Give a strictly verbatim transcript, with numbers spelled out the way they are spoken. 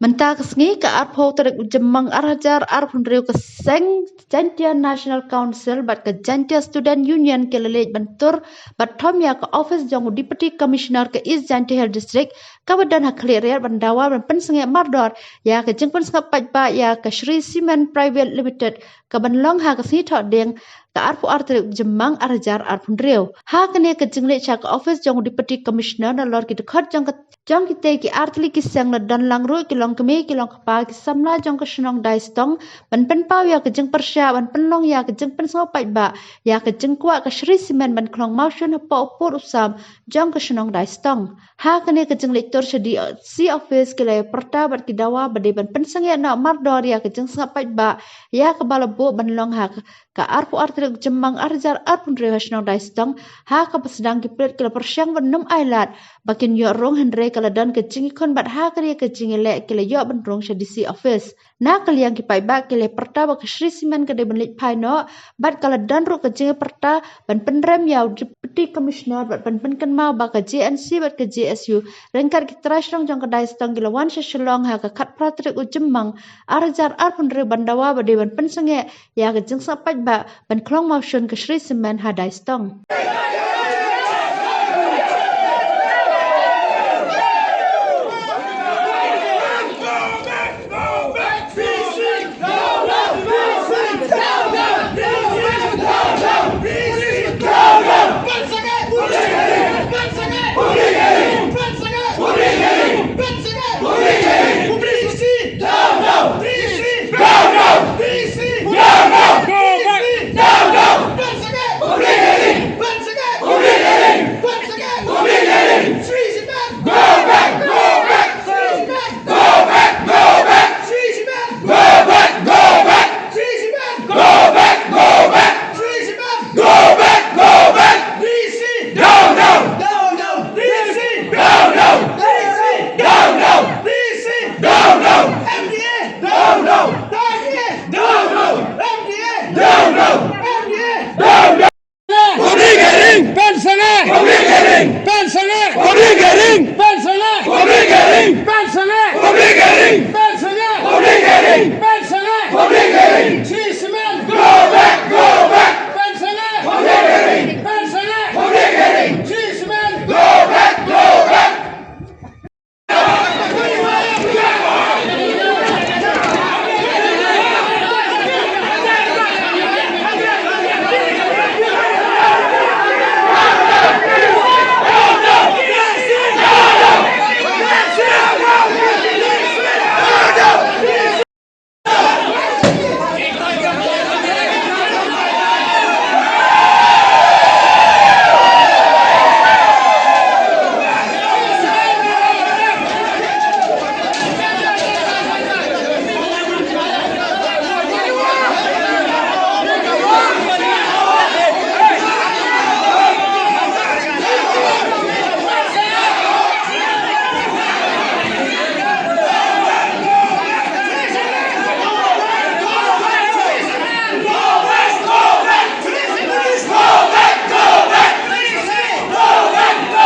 Mynta ka sngi ka arphew tarik u Jymmang ar hajar arphew hynriew ka seng Jaintia National Council bad ka Jaintia Student Union ki la leit ban tur bad thom ïa ka office jong u Deputy Commissioner ka East Jaintia Hills District kaba don ha Khliehriat ban dawa ban pynsangeh mardor ïa ka jingpynsngap paidbah ïa ka Shree Cement Private Limited kaban long ha ka sngi Thohdieng ka arphew ar tarik u Jymmang ar hajar arphew hynriew. Ha kane ka jingleit sha ka office jong u Deputy Commissioner nalor ki dkhot jong ka jong kitei ki artylli ki seng la don lang ruh ki longkmie ki longkpa ki samla jong ka shnong Daistong ban pynpaw ïa ka jingpyrshah ban pynlong ïa ka jingpynsngewbha paidbah ïa ka jingkwah ka Shree Cement ban khlong mawshun hapoh u pud u sam jong ka shnong Daistong. Ha kane ka jingleit tur sha D C office ki la ïa pyrta bad ki dawa ba dei ban pynsangeh noh mardor ïa ka jingsngap paidbah ïa kaba la buh ban long ha ka arphew ar tarik Jymmang ar hajar arphew hynriew ha shnong Daistong. Ha kaba sdang ki pulit ki la pyrshang ban nym ailad ba kin ïoh rung hynrei ka la don ka jingïakhun bad ha kane ka jingïaleh ki la ïoh ban rung sha D C office. Na ka liang ki paidbah ki la pyrta ba ka Shree Cement ka dei ban leit phai noh bad ka la don ruh ka jingpyrta ban pynrem ïa u Deputy Commissioner bad ban pynkynmaw ba ka J N C bad ka J S U ryngkat ki trai shnong jong ka Daistong ki la wan sha Shillong ha ka khatphra tarik u Jymmang ar hajar arphew hynriew ban dawa ba dei ban pynsangeh ïa ka jingsngap paidbah ban khlong mawshun ka Shree Cement ha Daistong.